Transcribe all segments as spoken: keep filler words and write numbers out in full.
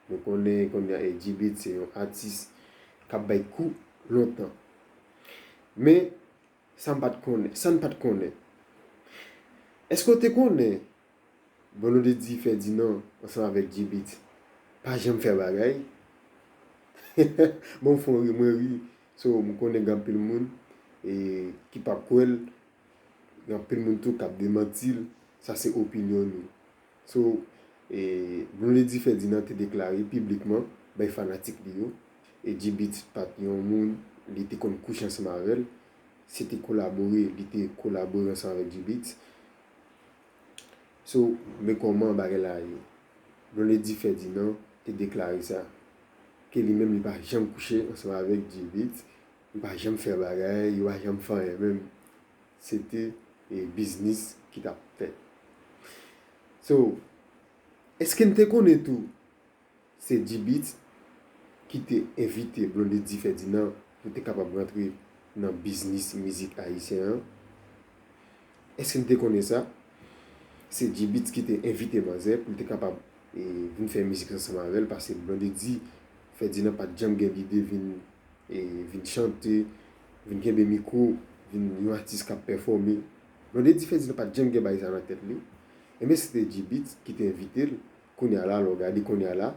Nou konnen kounye a G-Beat se yon atis k ap bay kou lontan. Men, sa m pa t konnen, sa n pa t konnen. Èske w te konnen Blondedy Ferdinand ansanm avèk G-Beat pa janm fè bagay? Bon, m fè yon ri, mwen ri. So, m konnen gen anpil moun e, ki p ap kwè l, gen anpil moun tou k ap demanti l. Sa se opinyon nou. So, e, Blondedy Ferdinand te deklare piblikman bay fanatik li yo, e G-Beat pa t yon moun li te konn kouche ansanm avè l, se te kolabore, li te kolabore ansanm avèk G-Beat. So, men kòman bagay la ye. Blondedy Ferdinand te deklare sa, ke li menm li pa janm kouche ansanm avèk G-Beat, li pa janm fè bagay, yo pa janm fè anyen menm. Se te, e, biznis ki t ap fèt. So, èske n te konnen tou se G-Beat ki te envite Blondedy Ferdinand pou te kapab rantre nan biznis mizik ayisyen an? Èske n te konnen sa? Se G-Beat ki te envite manzè pou l te kapab, e, vin fè mizik ansanm avè l, paske Blondedy Ferdinand pa t janm gen lide vin, e, vin chante, vin kenbe mikwo, vin yon atis k ap pèfòme. Blondedy Ferdinand pa t janm gen bagay sa nan tèt li. Ebyen, se te G-Beat ki te envite l. Kounye a la, lè w gade kounye a la,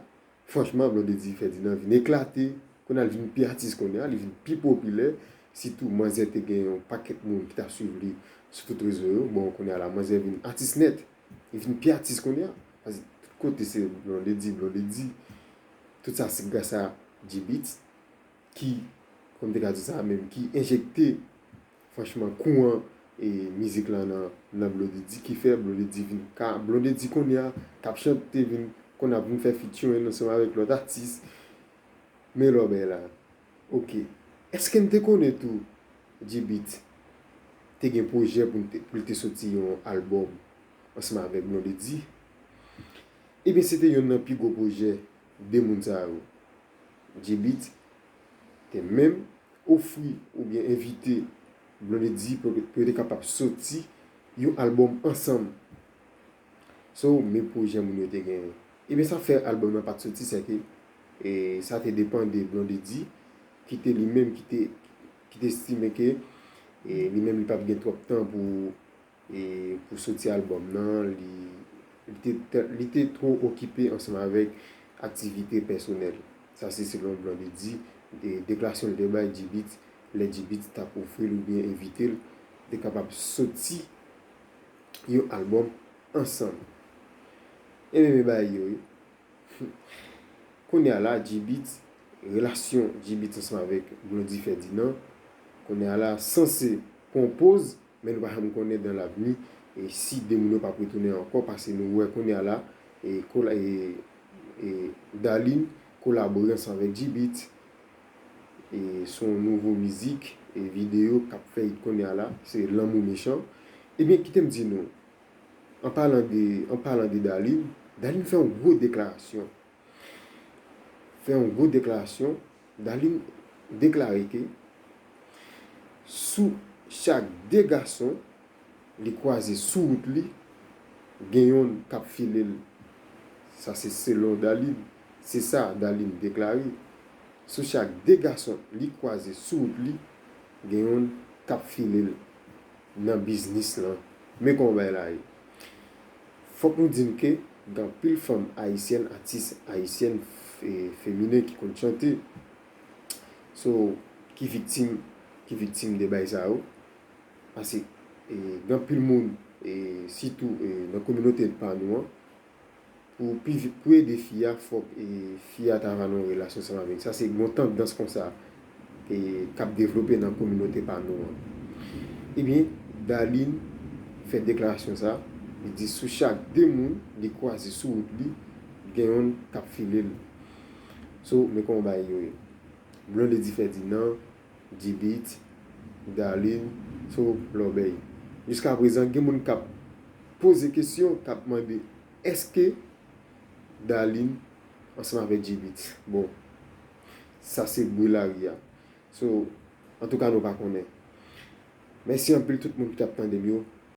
franchman, Blondedy Ferdinand vin eklate. Kounye a, li vin pi atis kounye a, li vin pi popilè. Sitou, manzè te gen yon pakèt moun ki t ap swiv li sou tout rezo yo. Bon, kounye a la, manzè vin atis nèt. Li vin pi atis kounye a. Paske tout kote se Blondedy, Blondedy. Tout sa se gras a G-Beat ki, kòm te ka di sa menm, ki enjekte, franchman, kouran e mizik la nan, nan Blondedy, ki fè Blondedy vin ka, Blondedy kounye a k ap chante, vin, konn ap vin fè featuring ansanm avèk lòt atis. Men lòbèy la. Oke. Èske n te konnen tou G-Beat te gen pwojè pou l te, pou l te soti yon albòm ansanm avèk Blondedy? Ebyen, se te yonn nan pi gwo pwojè de moun sa yo. G-Beat te menm ofri oubyen envite Blondedy pou, pou yo te kapab soti yon albòm ansanm. So, men pwojè moun yo te genyen. Ebyen, sa fè albòm nan pa t soti, se ke, e, sa te depann de Blondedy, ki te li menm, ki te, ki te estime ke, e, li menm li p ap gen twòp tan pou, e, pou soti albòm nan, li, li te, li te twò okipe ansanm avèk aktivite pèsonèl. Sa se selon Blondedy, de, deklarasyon l te bay G-Beat, lè G-Beat t ap ofri l oubyen envite l, te kapab soti yon albòm ansanm. Ebyen, men bagay yo ye. Kounye a la, G-Beat, relasyon G-Beat ansanm avèk Blondedy Ferdinand, kounye a la, sanse pran poz, men nou pa janm konnen dan lavni, e si de moun yo p ap retounen ankò, paske nou wè kounye a la, e, kola-, e, e, Darline kolabore ansanm avèk G-Beat, e, sou yon nouvo mizik, e, videyo k ap fè it kounye a la, se Lanmou Mechan. Ebyen, kite m di nou, an palan de, an palan de Darline, Darline fè yon gwo deklarasyon. Fè yon gwo deklarasyon, Darline deklare ke sou chak de gason li kwaze sou wout li, gen yonn k ap file l. Sa se selon Darline. Se sa Darline deklare. Sou chak de gason li kwaze sou wout li, gen yonn k ap file l nan biznis lan. Men kòman bagay la ye. Fòk nou di n ke gen anpil fanm ayisyèn, atis ayisyèn, e, feminen ki konn chante. So, ki viktim, ki viktim de bagay sa yo. Paske, e, gen anpil moun, e, sitou, e, nan kominote pa nou an, pou pi vi-, pou ede fi a, fòk, e, fi a ta va nan yon relasyon ansanm avè l. Sa se yon tandans konsa, e, k ap devlope nan kominote pa nou an. Ebyen, Darline fè deklarasyon sa, li di sou chak de moun li kwaze sou wout li, gen yonn k ap file l. So, men kòman bagay yo ye. Blondedy Ferdinand, G-Beat, Darline, so, lòbèy. Jiska prezan, gen moun k ap poze kesyon, k ap mande, èske Darline ansanm avèk G-Beat? Bon, sa se bri lari a. So, antouka, nou pa konnen. Mèsi anpil tout moun ki t ap tande m yo.